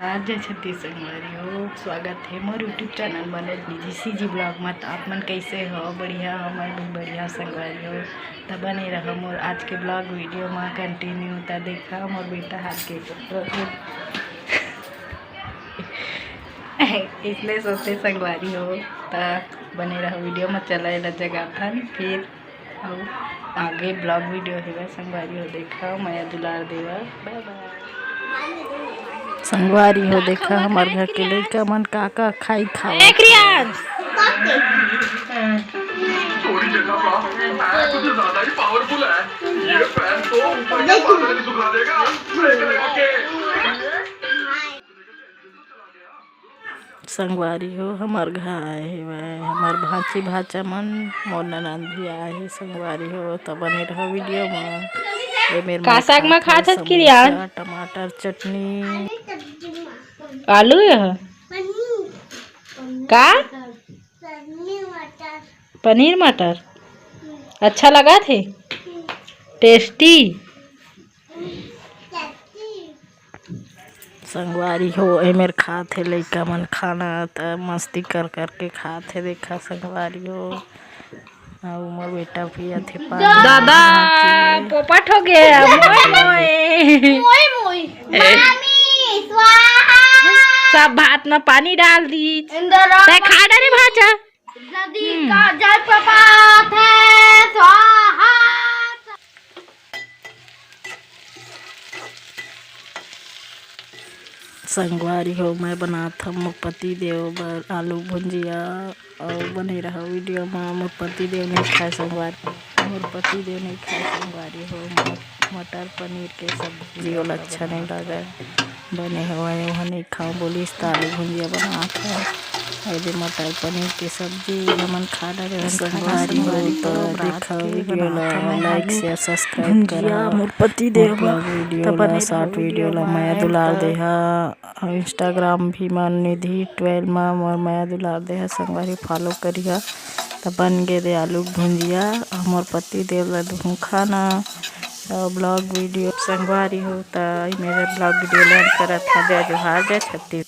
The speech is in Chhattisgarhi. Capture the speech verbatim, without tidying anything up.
आज जय छत्तीस संगवारी हो, स्वागत हे मोर YouTube चैनल मनोज निजी सीजी ब्लॉग म। त आप मन कैसे हो? बढ़िया हो? मैं भी बढ़िया संगवारी हो। त बने रहो मोर आज के ब्लॉग वीडियो म कंटिन्यू। त देखा मोर बेटा हाथ के इसने सोते संगवारी हो। त बने रहो वीडियो म, चला एला जगाथन फिर। अउ आगे ब्लॉग वीडियो हेवय संगवारी हो, देखा मया दुलार देवा। बाय बाय। संगवारी हो, देखा हमर घर के लइका मन का का खाई खावत हे। ए क्रियांश। थोड़ी जगह पर मैं कुछ ज्यादा ही पावरफुल है। ये फैन तो ऊपर का बादल भी सुखा देगा। ओके। संगवारी हो, हमर घर आए हेवय हमर भांची भांचा मन, मोर ननद भी आए हे संगवारी हो। त बने रहो वीडियो म। ए मेर का मन साग म खात खात हस हे किरिया? समोसा, टमाटर चटनी। आलू ये ह? का? पनीर मटर। अच्छा लगत हे? टेस्टी। संगवारी हो, एमेर खात हे लइका मन खाना, त मस्ती कर कर के खात हे। देखा संगवारी हो, अउ मोर बेटा पियत हे पानी। दादा, पोपट हो गया, मोए, मोए। मोए, मोए। ए। मामी, स्वाहा। सब भात में पानी डाल दी। इंदिरा तै खा डारे भांचा। नदी हम्म। का जल प्रपात है, स्वाहा। संगवारी हो, मैं बनात हव मोर पति देव बर आलू भुंजिया, अउ बने रहो वीडियो म। मोर पति देव नइ खाय संगवारी, मोर पति देव नइ खाय संगवारी हो, मोर मटर पनीर के सब्जी ओला अच्छा नइ लागय। बने हवय, ओहा नइ खाव बोलिस त आलू भुंजिया बनात हव। अउ एदे मटर पनीर के सब्जी हमन खा डारे हन संगवारी हो। त देखव वीडियो ला, लाइक, शेयर, सब्सक्राइब करा। मोर पति देव वीडियो ला, शॉर्ट वीडियो ला मया दुलार देहा। अउ Instagram भी म निधि ट्वेल्व म मोर मया दुलार देहा संगवारी, फॉलो करिहा। त बन गे दे आलू के भुंजिया, अउ मोर पति देव ला दुहूं खाना। अउ ब्लॉग वीडियो संगवारी हो, त मेर ब्लॉग वीडियो ला end करत हव। जय जोहार, जय छत्तीस।